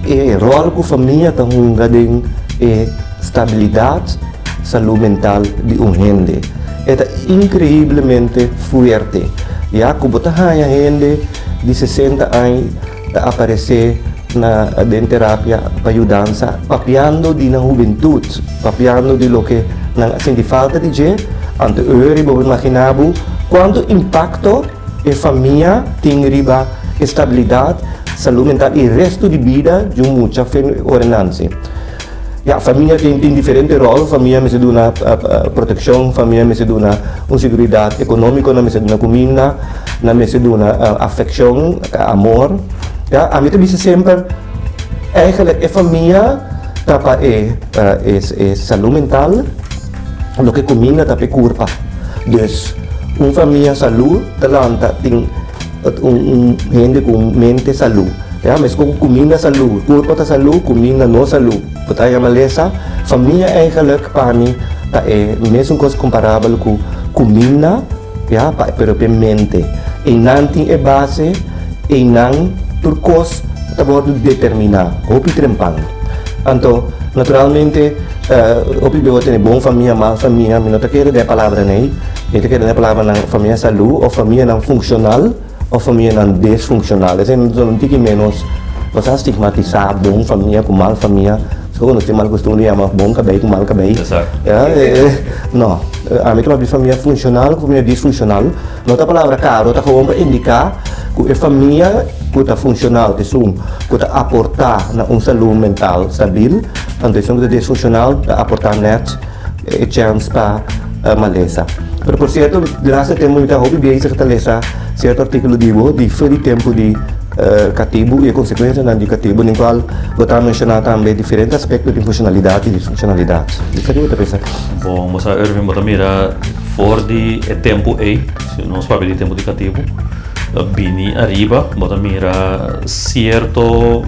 e ròl ku famia ta hunga den e stabilidat, salú mental di un hende. E ta inkreiblemente fuerte, ya ku bo ta haña hende di sesenta aña ta aparesé na den terapia pa yudansa papiando di nan hubentut, papiando di loke nan a sinti falta di dje. Anto eur bo por imaginá bo kuantu impakto e famia tin riba e stabilidat, salú mental i restu di bida di un mucha fen ora nanse. Ya, famia tin tin diferente ròl, famia mester duna protekshon, famia mester duna un seguridat ekonómiko, nan mester duna kuminda, nan mester duna afekshon, amor. Ya, ami ta bisa semper, eigenlijk e famia ta pa e e salú mental, loke kuminda ta pa e kurpa. Dus, un famia salú ta lanta tin Un hende ku un mente salú. Ya, meskos ku kuminda salú, kurpo ta salú, kuminda no salú, bo ta haña malesa. Famia eigenlijk pa mi ta e mesun kos komparabel ku kuminda. Ya, pa, pero p'e mente. Einan tin e base, einan tur kos ta wòrdu determiná, hopi trempan. Anto, naturalmente, hopi bes bo tene bon famia, mal famia, mi no ta kere den e palabranan ei, mi ta kere den e palabranan famia salú òf famianan funshonal òf famianan desfunshonal. Esei no ta un tiki ménos, bo sa stigmatisá bon famia ku mal famia. Soko nos tin mal kostumber di yama bon kabei ku mal kabei. Ya, no. Ami ta papia famia funshonal ku famia disfunshonal. No ta palabra karo, ta gewoon pa indiká ku e famia ku ta funshonal ta esun ku ta aportá na un salú mental stabil, anto esun ku ta disfunshonal ta aportá nèt e chèns pa malesa. Pero por sierto, di laatste tempu mi ta hopi bezig ta lesa sierto artíkulo di bo di for di tempu di katibu i e konsekuensianan di katibu, den kual bo ta menshoná tambe diferente aspekto di funshonalidat i disfunshonalidat. Di kiko bo ta pensa? Bon, bo sa Irving, bo ta mira for di e tempu ei, si nos papia di tempu di katibu, bini ariba bo ta mira sierto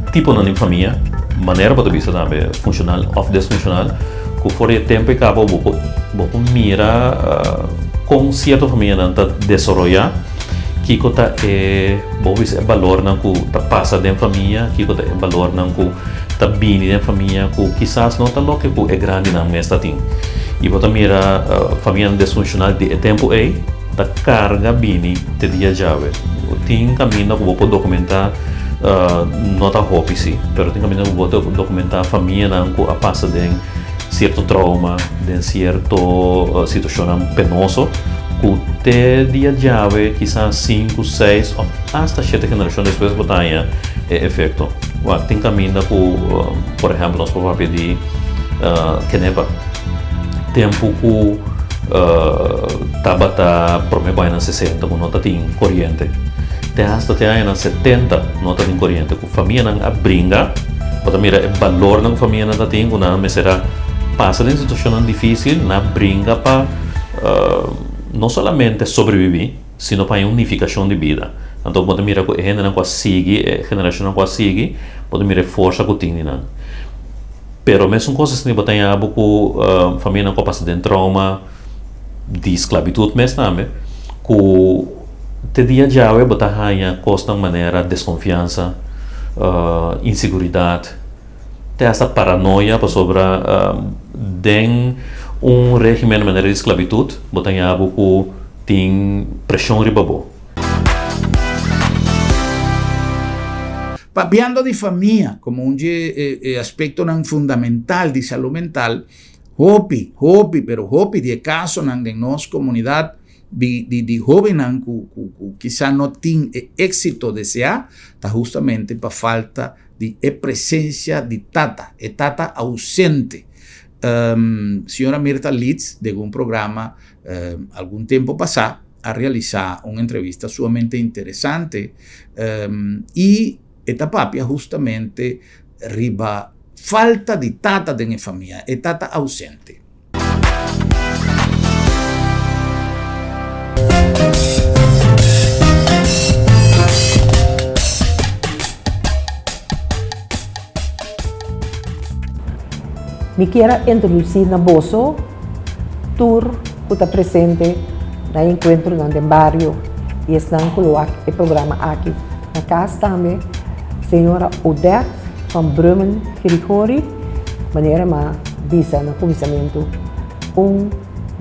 tiponan di famia, manera bo ta bisa tambe funshonal òf desfunshonal, ku for di e tempu ei kaba bo por bo por mira kon sierto famianan ta desaroyá, kiko ta e bo por bisa e balornan ku ta pasa den famia, kiko ta e balornan ku ta bini den famia ku kisas no ta loke ku e grandinan mes ta tin. I bo ta mira famianan desfunshonal di e tempu ei ta karga bini te dia djawe. Tin kaminda ku bo por dokumentá, no ta hopi si, pero tin kaminda ku bo por dokumentá famianan ku a pasa den sierto trauma, den sierto situashonnan penoso ku te dia djawe kisas sinku, seis òf asta shete generashon despues bo ta haña e efekto. Wak tin kaminda ku por ehèmpel nos por papia di Kenepa. Tempu ku tabata promé ku añanan sesenta ku no ta tin koriente te hasta te añanan setenta no ta tin koriente ku famianan a bringa bo ta mira e balornan ku famianan ta tin ku nan mester a pasa den situashonnan difisil nan a bringa pa no solamente sobrevivi. sino pa e unifikashon di bida. Anto bo ta mira ku e hendenan ku a sigui, e generashonnan ku a sigui, bo ta mira e forsa ku tin di nan. Pero mesun kos esei bo ta haña bo ku famianan ku a pasa den trauma di sklabitut mes tambe, ku te dia djawe bo ta haña kosnan manera deskonfiansa, inseguridat, te hasta paranoia pasobra den un regimen manera di sklabitut bo ta haña bo ku tin preshon riba bo. Papiando di famia komo un dje e aspektonan fundamental di salú mental, hopi, hopi, pero hopi di e kasonan den nos komunidat di di di hóbennan ku ku ku kisa no tin e éksito deseá ta hustamente pa falta di e presensia di tata, e tata ausente. Señora Mirta Leeds den un programa algun tempo pasá a realisá un entrevista sumamente interesante i e ta papia hustamente riba falta di tata den e famia, e tata ausente. Mi kier a introdusí na boso tur ku ta presente na e enkuentronan den bario i esnan ku lo wak e programa aki na kas tambe, señora Odette van Brummen Grigori, manera m'a bisa na kuminsamentu, un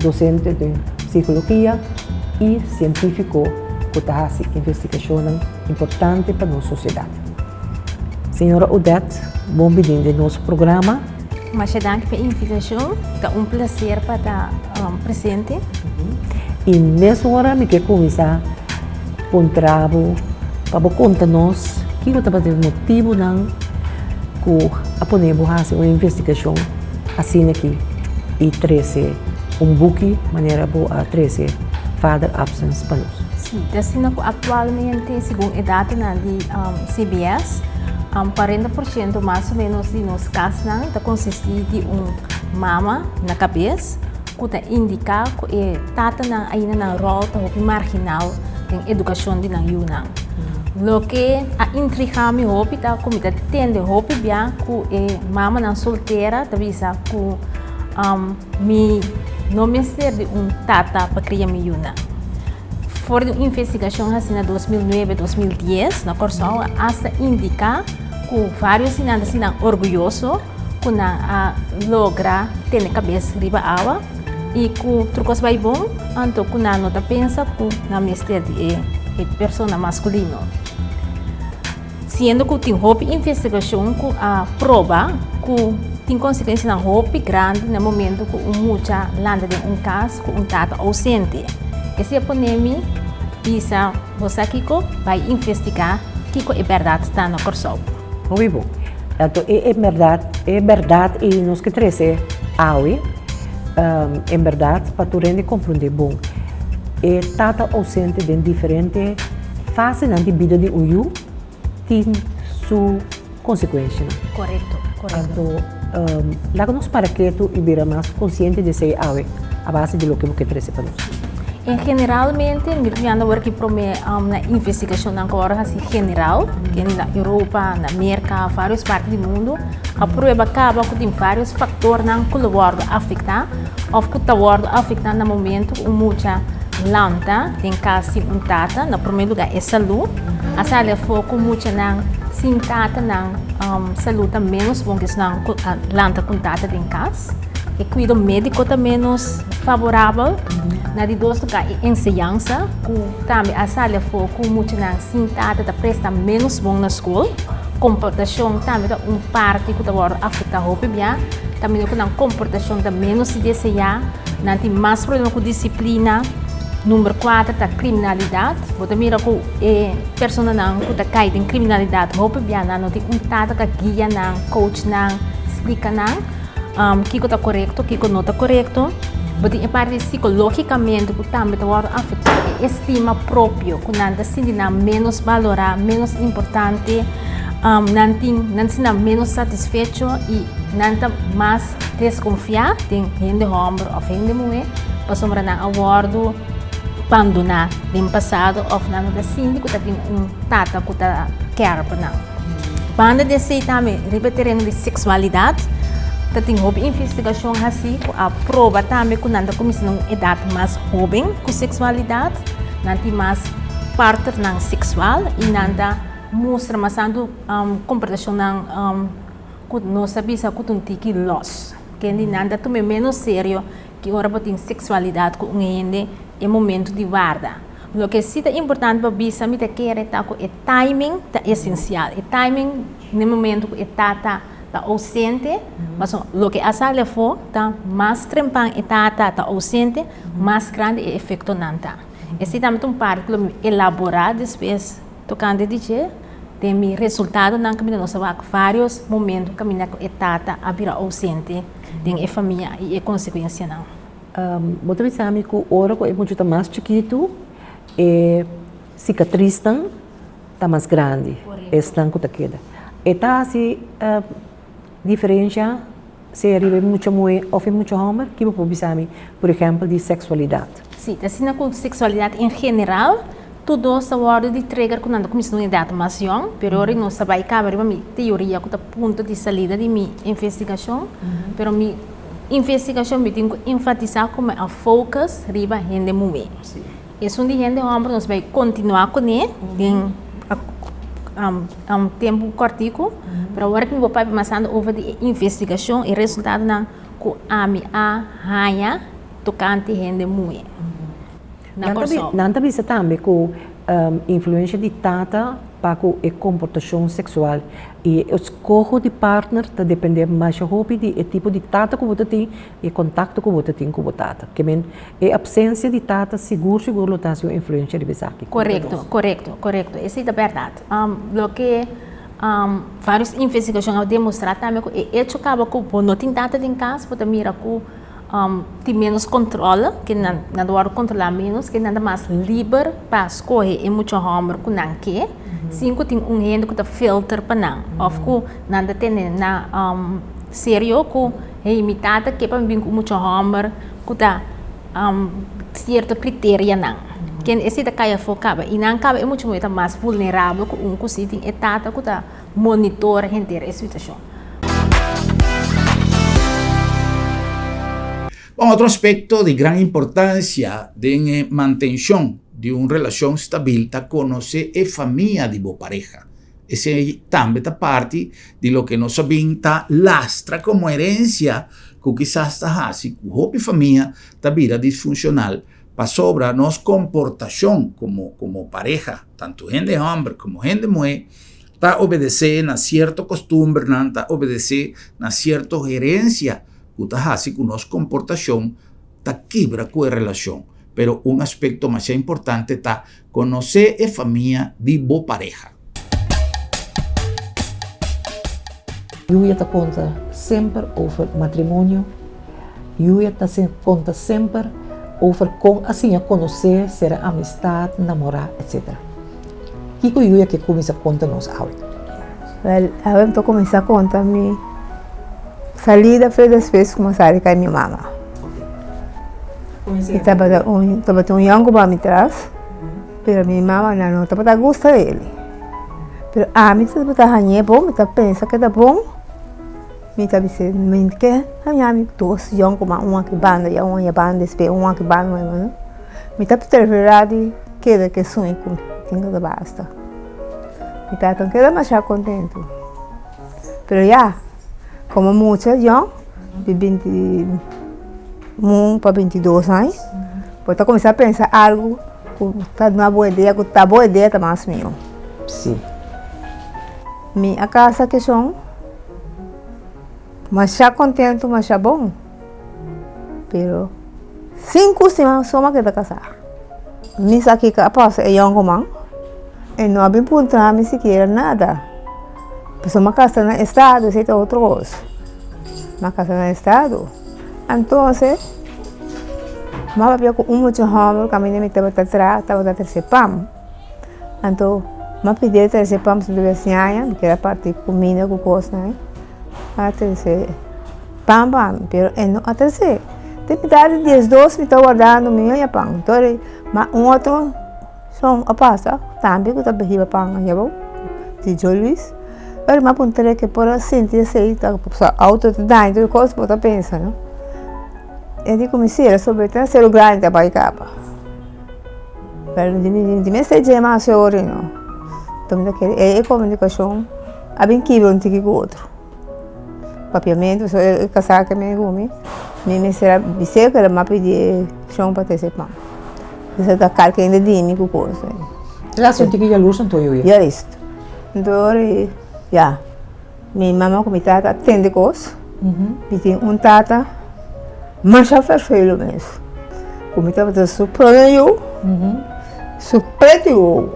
dosente den psikologia i sientífiko ku ta hasi investigashonnan importante pa nos sosiedat. Señora Odette, bon bini den nos programa. Masha danki pa e invitashon. Ta un plaser pa ta presente. I mesora mi ke kuminsá puntra bo pa bo konta nos kiko tabata e motibunan ku a pone bo hasi un investigashon asina aki i trese un buki manera bo a trese Vader Absence pa nos. Sí, ta asina ku aktualmente segun e datonan di CBS, 40% mas o menos di nos kasnan ta konsistí di un mama na kabes ku ta indiká ku e tatanan ainda nan ròl ta hopi marginal den edukashon di nan yunan. Loke a intrigá mi hopi ta ku mi ta tende hopi bia ku e mamanan soltera ta bisa ku mi no mester di un tata pa kria mi yunan. For di un investigashon hasi na 2009, 2010 na Kòrsou a asta indiká ku vários di nan ta sinti nan orguyoso ku nan a logra tene kabes riba awa i ku tur kos bai bon, anto ku nan no ta pensa ku nan mester di e persona maskulino. Siendo ku tin hopi investigashon ku a proba ku tin konsekuensianan hopi grandi na momento ku un mucha landa den un kas ku un tata ousente. Esei a pone mi bisa bo sa kiko, bai investigá kiko e bèrdat ta na Kòrsou. Hopi bon. Anto e e bèrdat e bèrdat ei nos ke trese awe en bèrdat pa tur hende komprondé bon. E tata ousente den diferente. Fasenan di bida di un yu tin su konsekuenshanan. Korekto, korekto. Anto, laga nos para ketu i bira mas konsiente di esei awe a base di loke bo ke trese pa nos. En generalmente, mi ta yanda wor ki promé na investigashonnan ku a wòrdu hasi general, kende na Europa, na Merka, vários parti di mundu, a prueba kaba ku tin vários faktornan ku lo wòrdu afektá òf ku ta wòrdu afektá na momentu ku un mucha Lanta den kas sin un tata, na promé lugá e salú. A sali afó ku muchanan sin tata nan salú ta ménos bon ku esnan ku a lanta ku un tata den kas. E kuido médiko ta ménos favorabel. Na di dos lugá e enseñansa ku tambe a sali afó ku muchanan sin tata ta presta ménos bon na skol. Komportashon tambe ta un parti ku ta wòrdu afektá hopi bia. Ta mira ku nan komportashon ta ménos di deseá. Nan tin mas problema ku disiplina. Number kuater ta kriminalidat. Bo ta mira ku e personanan ku ta kai den kriminalidat hopi bia nan no tin un tata ta guia nan, coach nan, splika nan kiko ta korekto, kiko no ta korekto. Bo tin e parti sikológikamente ku tambe ta wòrdu afektá, e estima propio ku nan ta sinti nan ménos balorá, ménos importante, nan tin nan ta sinti nan ménos satisfecho i nan ta mas. Deskonfiá den hende hòmber òf hende muhé pasobra nan a wòrdu bandoná den pasado òf nan no ta sinti ku ta tin un tata ku ta kèr pa nan. Banda di esei tambe riba e tereno di seksualidat ta tin hopi investigashon hasí ku a proba tambe ku nan ta kuminsá na un edat mas hóben ku seksualidat, nan tin mas partnernan seksual i nan ta mustra mas tantu komportashonnan. Ku nos a bisa ku ta un tiki lòs. Kende nan ta tuma e ménos serio ki ora bo tin seksualidat ku un hende e momentu di warda. Loke si ta importante pa bisa mi ta kere ta ku e timing ta esensial. E timing na e momentu ku e tata ta ousente, pasobra loke a sali afó ta mas trempan e tata ta ousente, mas grandi e efektonan ta. Esei tambe ta un parti ku lo mi elaborá despues tokante di dje. Den mi resultadonan kaminda nos a wak vários momento kaminda ku e tata a bira ousente den e famia i e konsekuensianan. Bo ta bisa mi ku ora ku e mucha ta mas chikitu e sikatrisnan ta mas grandi, esnan ku ta keda. E ta hasi diferensha sea riba e mucha muhé òf e mucha hòmber? Ki bo por bisa mi, por ehèmpel, di seksualidat? Sí, ta asina ku seksualidat en general Tur dos ta wòrdu di trigger ku nan ta kuminsá na un edat mas yòn, pero ora nos ta bai kaba riba mi teoria ku ta punto di salida di mi investigashon, pero mi investigashon mi tin ku enfatisá ku mi a focus riba hende muhé. Esun di hende hòmber nos bai kontinuá kuné den tempu kòrtiku, pero awor ku mi por papia mas tantu over di e investigashon e resultadonan ku ami a haña tokante hende muhé. Na Kòrsou. Nan ta bisa tambe ku influensha di tata pa ku e komportashon seksual i e eskoho di partner ta dependé masha hopi di e tipo di tata ku bo ta tin i e kontakto ku bo ta tin ku bo tata. Ke men e apsensia di tata sigur sigur lo ta hasi un influensha riba esaki. Korekto, korekto, korekto. Esei ta bèrdat. Loke vários investigashon a demostrá tambe ku e echo kaba ku bo no tin tata den kas bo ta mira ku tin menos control, ke nan nan ta wòrdu kontrolá menos, ke nan ta mas liber pa skohe e mucha hòmber ku nan ke, sin ku tin un hende ku ta filter pa nan òf ku nan ta tene na serio ku hey mi tata ke pa mi bin ku un mucha hòmber ku ta sierto kriterianan. Ken esei ta kai afó kaba i nan kaba e mucha muhé ta mas vulnerabel ku un ku si tin e tata ku ta monitor henter e situashon. Bon, otro aspecto di gran importancia den e mantencion di un relashon stabil ta konosé e famia di bo pareha. Esei tambe ta parti di loke nos a bin ta lastra komo herensia ku kisas ta hasi ku hopi famia ta bira disfunshonal pasobra nos komportashon komo komo pareha, tantu hende hòmber komo hende muhé, ta obedesé na sierto kostumbernan, ta obedesé na sierto herensia ku ta hasi ku nos komportashon ta kibra ku e relashon. Pero un aspekto masha importante ta konosé e famia di bo pareha. Yuya ta konta semper over matrimonio, Yuya ta konta semper over kon a siña konosé, sera amistat, namorá, etc. Kiko Yuya ke kuminsá konta nos awe? Wèl, awe mi ta kuminsá konta mi salida fe despues ku mi a sali kai mi mama. Mi tabata un tabata un yònku pa mi tras, pero mi mama nan no tabata gusta el. Pero ami tabata hañ'é bon, mi ta pensa ke ta bon, mi ta bis'é mi ke haña mi dos yònkuman, un aki banda i un ayabanda, despues un aki banda, un ayabanda. Mi ta preferá di keda ku esun ku mi tin ku ta basta. Mi tata no keda masha kontentu. Pero ya, komo mucha yòn, di binti un pa bintidos aña, bo ta kuminsá pensa algu ku ta duna bo idea ku ta bo idea ta mas mihó. Sí. Mi a kasa ku esun masha kontentu, masha bon. Pero sinku siman so mi a keda kasá. Mi sa kiko a pasa e yònkuman, e no a bin puntra mi sikiera nada. Pasobra mi a kasa na estado, esei ta otro kos. Mi a kasa na estado. Entonces, mi a papia ku un mucha hòmber kaminda mi tabata traha, tabata trese pan. Anto mi a pidi e trese pan pasobra mi tabata siña, mi kere parti kuminda ku kosnan. A trese pan pa mi, pero e no a trese. Te mitad di diesdos mi ta wardando mi haña pan. Entonces, ma un otro son a pasa tambe ku ta hiba pan aña abou, di Joe Luis. Pero mi a puntra ke por a sinti esei, ta auto ta daña tur kos, bo ta pensa no. E di ku mi si, el a sobe ta sero grandi ta bai kaba. Pero di mester dje mas ora no. Enton mi ta kere e komunikashon a bin kibra un tiki ku otro. Papiamentu so e kasá ke mi ku mi, mi mester a bis'é ku el a mas pidi e shon pa trese pan. Esei ta kalka hende di mi ku kos. El a hasi un tiki yalurs anto yo ya? Juist. Enton ya. Mi mama ku mi tata a tende kos. Mi tin un tata masha ferfelu mes. Ku mi tabata su prome yu, su preti wowo.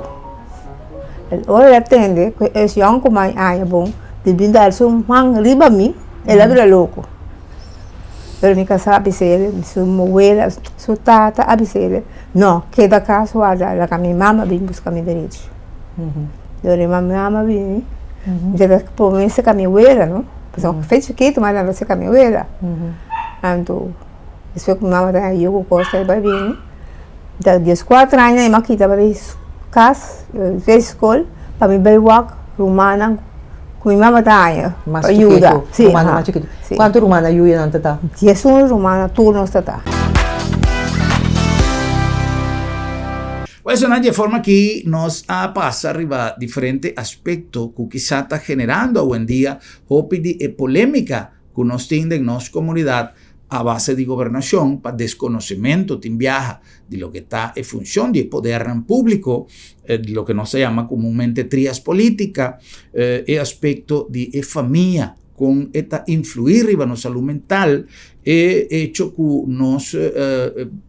El ora el a tende ku es yònkuman aña bon di bin dal su man riba mi, el a bira loko. Pero mi kasá a bisa el, su wela, su tata a bisa el, no, keda kas warda, laga mi mama bin buska mi derecho. Dor mi mama bini, mi ta prome seka mi wela no, pasobra fe chikitu mi a lanta seka mi wela. Anto despues ku mi mama ta yu ku kos ta bai bini, mi ta dieskuater aña mi a kita bai kas, bai skol pa mi bai wak rumannan ku mi mama ta haña Mas pa yuda. chikitu, rumannan mas chikitu. Kuantu rumannan yuyanan ta ta? Diesun rumannan tur nos ta ta. Pues na dje forma aki nos a pasa riba diferente aspecto cu kisa ta generando awendia hopi di e polemica cu nos tin den nos comunidad a base di gobernacion pa desconocimento tin biaha di loke ta e funcion di e podernan publico, di loke nos ta yama comunmente trias politica, e aspecto di e famia. Kon e ta influí riba nos salú mental e echo ku nos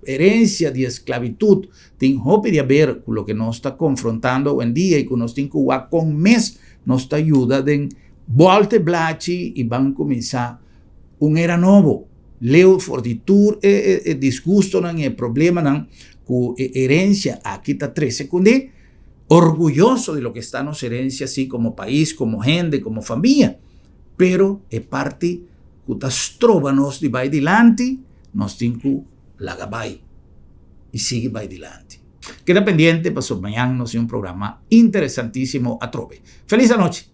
herensia di esklabitut tin hopi di haber ku loke nos ta konfrontando awendia i ku nos tin ku wak kon mes nos ta yuda den bòlta e blachi i ban kuminsá un era nobo, leu for di tur e disgustonan i e problemanan ku e herensia aki ta trese kuné. Orguyoso di loke sta nos herencia si como pais, como hende, como famia, pero e parti cu ta stroba nos di bay dilanti, nos tin cu laga bay y sigui bay dilanti. Keda pendiente pasobra mañan nos tin un programa interesantisimo atrobe. Feliz anochi!